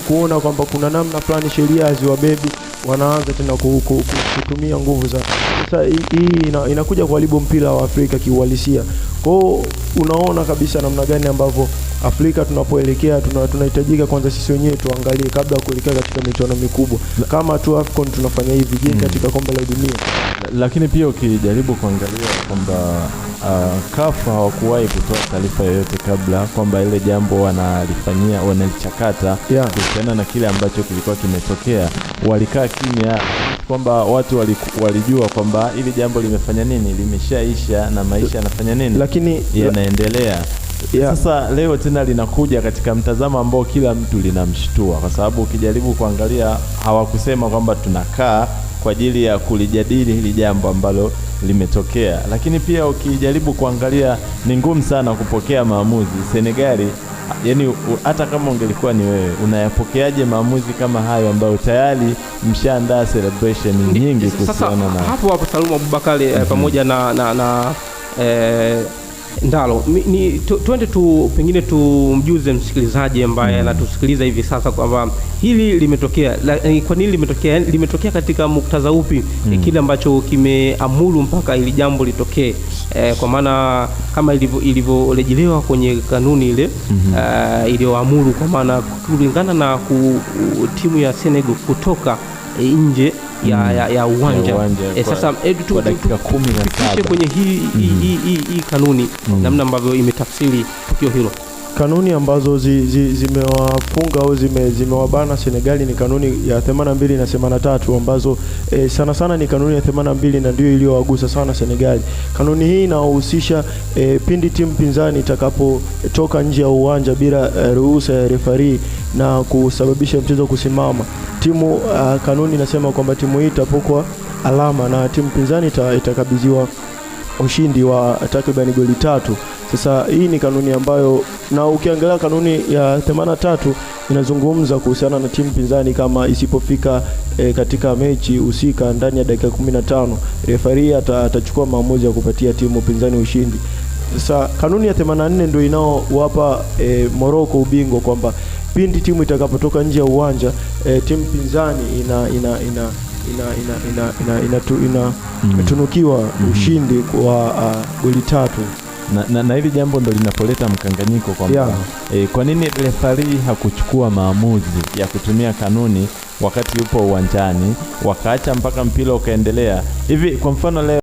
kuona kwamba kuna namna fulani sheria haziwabebi, wanaanza tena kutumia nguvu za sasa. Hii inakuja kuharibu mpira wa Afrika kiuhalisia. Kwa hiyo unaona kabisa namna gani ambavyo Afrika tunapoelekea tunahitajika kwanza sisi wenyewe tuangalie kabla ya kuelekea katika michuano mikubwa. Kama tu AFCON tunafanya hivi, je, katika kombe la dunia? Lakini pia ukijaribu kuangalia kwamba CAF hawakuwahi kutoa taarifa yoyote kabla kwamba ile jambo wanalifanyia, wanalichakata kuhusiana na kile ambacho kilikuwa kimetokea. Walikaa kimya kwamba watu walijua kwamba hili jambo limefanya nini, limeshaisha na maisha yanafanya nini, Lakini yanaendelea. Sasa leo tena linakuja katika mtazamo ambao kila mtu linamshtua, kwa sababu ukijaribu kuangalia hawakusema kwamba tunakaa kwa ajili ya kulijadili hili jambo ambalo limetokea. Lakini pia ukijaribu kuangalia ni ngumu sana kupokea maamuzi Senegali, yani hata kama ungelikuwa ni wewe, unayapokeaje maamuzi kama hayo ambayo tayari mshaandaa celebration nyingi Sasa kuhusiana na hapo hapo Salumu Abubakari pamoja na Ndalo twende tu pengine tumjuze msikilizaji ambaye anatusikiliza hivi sasa kwamba hili limetokea kwa nini limetokea, yaani limetokea katika muktadha upi, kile ambacho kimeamuru mpaka hili jambo litokee, kwa maana kama ilivyorejelewa kwenye kanuni ile iliyoamuru, kwa maana kulingana na timu ya Senegal kutoka nje ya uwanja, Ya uwanja sasa kwa dakika 17. Tupitishe kwenye hii kanuni namna ambavyo imetafsiri tukio hilo. Kanuni ambazo zimewafunga au zimewabana Senegali ni kanuni ya 82 na 83 ambazo sana sana ni kanuni ya 82 na ndio iliyowagusa sana Senegali. Kanuni hii inahusisha pindi timu pinzani itakapotoka nje ya uwanja bila ruhusa ya refari na kusababisha mchezo kusimama. Timu kanuni inasema kwamba timu hii itapokwa alama na timu pinzani itakabidhiwa ushindi wa takriban goli 3. Sasa hii ni kanuni ambayo, na ukiangalia kanuni ya 83 inazungumza kuhusiana na timu pinzani kama isipofika katika mechi husika ndani ya dakika 15, refari atachukua maamuzi ya kupatia timu pinzani ushindi. Sasa kanuni ya 84 ndio inaowapa Morocco ubingwa kwamba pindi timu itakapotoka nje ya uwanja timu pinzani ina ina ina ina ina ina ina ina ina tunukiwa ushindi kwa goli 3. Na hili jambo ndo linapoleta mkanganyiko kwamba kwa nini refari hakuchukua maamuzi ya kutumia kanuni wakati yupo uwanjani, wakaacha mpaka mpira ukaendelea hivi? Kwa mfano leo